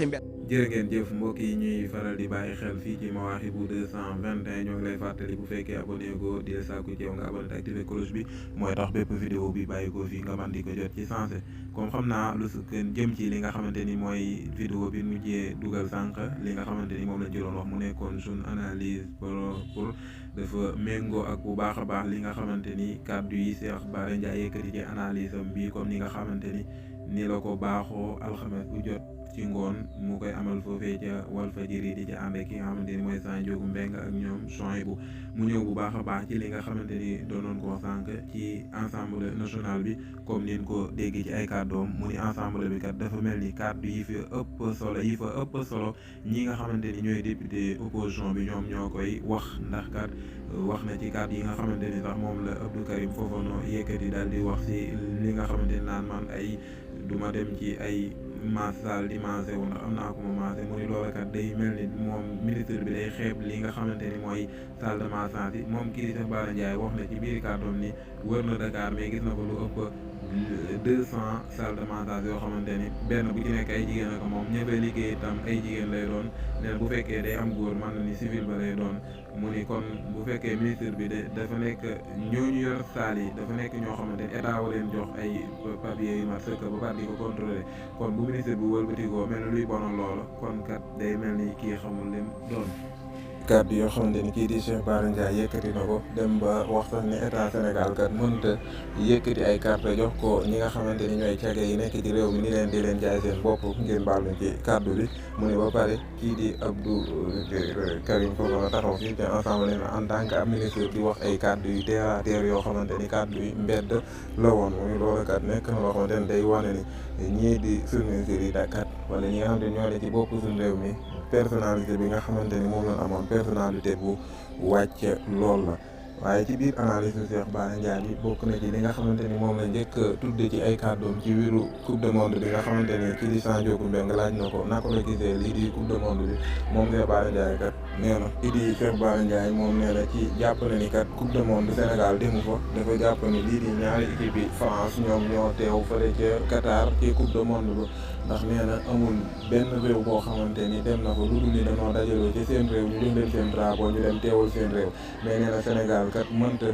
jërë ngeen jëf mbokk yi ñuy faral di bàyyi xel fii ci Mawahibou 221 ñoo ngi lay fàttali bu fekkee abonné go di la sàkku ci yow nga abonné te activé cloche bi mooy tax bépp vidéo bi bàyyi ko fii nga man di ko jot ci sensé comme xam naa lu su gën jëm ci li nga xamante ni mooy vidéo bi mujjee dugal sànq li nga xamante ni moom lañ ci doon wax mu nekkoon suñ analyse pour dafa méngoo ak bu baax a baax li nga xamante ni kàddu yi Cheikh Bara Ndiaye yëkkati ci analyse am bi comme ni nga xamante ni la ko baaxoo alxames bu jot ci ngoon mu koy amal foofee ca Walfadjri di ca ànd ak ki nga xamante ni mooy Sa Ndiogou Mbengue ak ñoom Souhaïbou mu ñëw bu baax a baax ci li nga xamante ni doonoon ko sànq ci Assemblée nationale bi comme nin ko dégg ci ay kàddoom mu ni Assemblée bi kat dafa mel ni kàddu yi fa ëpp solo ñi nga xamante ni ñooy député opposition bi ñoom ñoo koy wax ndax kat wax na ci kàddu yi nga xamante ni sax moom la Abdou Karim Fofana yëkkati daal di wax si li nga xamante ni naan man ay duma dem ci ay massal di maase wu ndax am naa ko ma maase mu ni loolu kat day mel ni moom ministre bi day xeeb li nga xamante ni mooy salle de massage yi moom kii di Cheikh Bara Ndiaye wax na ci biir kàddoom ni wër na Dakar mais gis na ko lu ëpp 200 salles de massage yoo xamante ni benn bu ci nekk ay jigéen ak moom ña fay liggéey itam ay jigéen lay doon nee bu fekkee day am góor man na ni civil ba lay doon mu ni kon bu fekkee ministre bi dafa nekk ñooñu yor salle yi dafa nekk ñoo xamante ni état wa leen jox ay papier yu mat sëkk ba pare di ko contrôler kon bu ministre bi wëlbatikoo mel ni luy bonal loola kon kat day mel ni kii xamul leen doon kàddu yoo xamante ni kii di Cheikh Bara Ndiaye yëkkati na ko dem ba wax sax ni état Sénégal kat mënta yëkkati ay carte jox ko ñi nga xamante ni ñooy cage yi nekk ci réew mi ni leen di leen jaay seen bopp ngeen baaluñ ci kàddu bi mu ne ba pare kii di Abdou Karim Fofana taxaw fii te ensemble na en tant que ab ministre di wax ay kàddu yu terre à terre yoo xamante ni kàddu yu mbedd la woon muy loolu kat nekk na loo xamante ni day wane ni ñii di suñu ministre yi kat wala ñi nga xamante ni ñoo ne ci bopp suñu réew mi personnalité bi nga xamante ni moom la amoon personnalité bu wàcc lool la waaye ci biir analyse su Cheikh Bara Ndiaye bi bokk na ci li nga xamante ni moom la njëkk a tudde ci ay kàddoom ci wiru coupe du monde bi nga xamante ni kii di Sa Ndiogou Mbengue laaj na ko naka la gisee lii di coupe du monde bi moom Cheikh Bara Ndiaye kat nee na kii di Cheikh Bara Ndiaye moom nee na ci jàpp na ni kat coupe du monde Sénégal demu fa dafa jàpp ni lii di ñaari équipe yi France ñoom ñoo teew fële ca Qatar ci coupe du monde ba ndax nee na amul benn réew boo xamante ni dem na ko lu dul ni dañoo dajaloo ci seen réew ñu jox leen seen drapeau ñu dem teewal seen réew mais nee na Sénégal kat mënta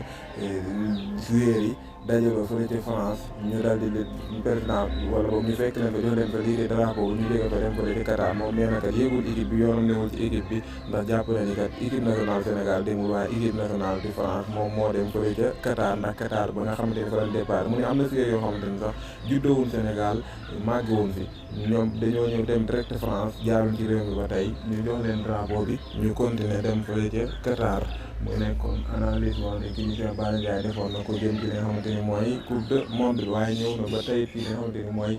joueurs yi dajaloo fële ci France ñu daal di leen président wala boobu ñu fekk leen ko jox leen ko lii di drapeau ñu jóge ko dem fële ci Qatar moom nee na kat yéegul équipe bi yoonam newul ci équipe bi ndax jàpp na ni kat équipe nationale Sénégal demul waaye équipe nationale di France moom moo dem fële ca Qatar ndax Qatar ba nga xamante ni fa lañ départ mu ne am na joueurs yoo xamante ni sax juddoowuñ Sénégal màggewuñ fi ñoom dañoo ñëw dem direct France jaaruñ ci réew mi ba tey ñu jox leen drapeau bi ñu continuer dem fële ca Qatar mu nekkoon analyse woon ne kii Cheikh Bara Ndiaye defoon na ko jëm ci li nga xamante ni mooy coupe du monde bi waaye ñëw na ba tey fii li nga xamante ni mooy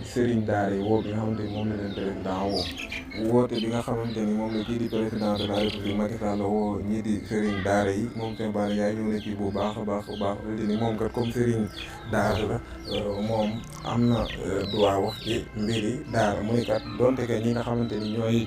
Serigne Daara yi woo bi nga xamante ni moom la leen président woote bi nga xamante ni moom la kii di président de la République Macky Sall woo ñii di Serigne Daara yi moom Cheikh Bara Ndiaye ñëw na ci bu baax a baax ni moom kat comme Serigne Daara la moom am na droit wax ci mbiri daara muy kat donte que ñi nga xamante ni ñooy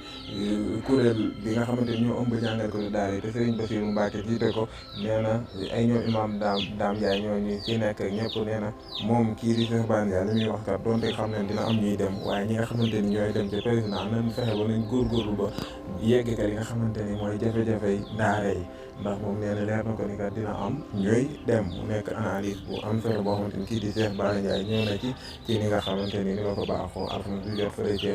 kuréel bi nga xamante ni ñoo ëmb jàngal ko daara yi te Serigne Bassirou Mbacké jiite ko nee na ay ñoom imam Dame Ndiaye ñooñu ci nekk ñëpp nee na moom kii di Cheikh Bara Ndiaye li muy wax kat donte xam ne dina am ñuy dem waaye ñi nga xamante ni ñooy dem ci président nañ fexe ba nañ góorgóorlu ba yegg kat yi nga xamante ni mooy jafe-jafe daara yi ndax moom nee na leer na ko ni kat dina am ñooy dem mu nekk analyse bu am solo boo xamante ni kii di Cheikh Bara Ndiaye ñëw na ci ni nga xamante ni la ko baaxoo alxames bi jot fële ca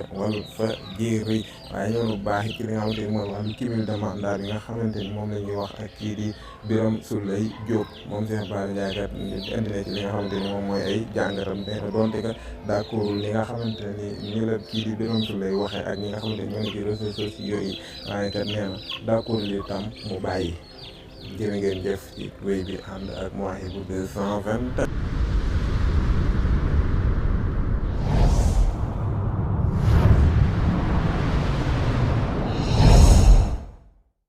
Walfadjri waaye ñëw na bu baax ci li nga xamante ni mooy wàllu cumul de mandat bi nga xamante ni moom la ñuy wax ak kii di Birame Souleye Diop moom Cheikh Bara Ndiaye kat indi na ci li nga xamante ni moom mooy ay jàngatam nee na donte que d'accord li nga xamante ni la kii di Birame Souleye waxee ak ñi nga xamante ni ñoo ngi ci réseaux sociaux yi waaye kat nee na d'accord li tam mu bàyyi jërë ngeen jëf ci wéy bi ànd ak Mawahibou 221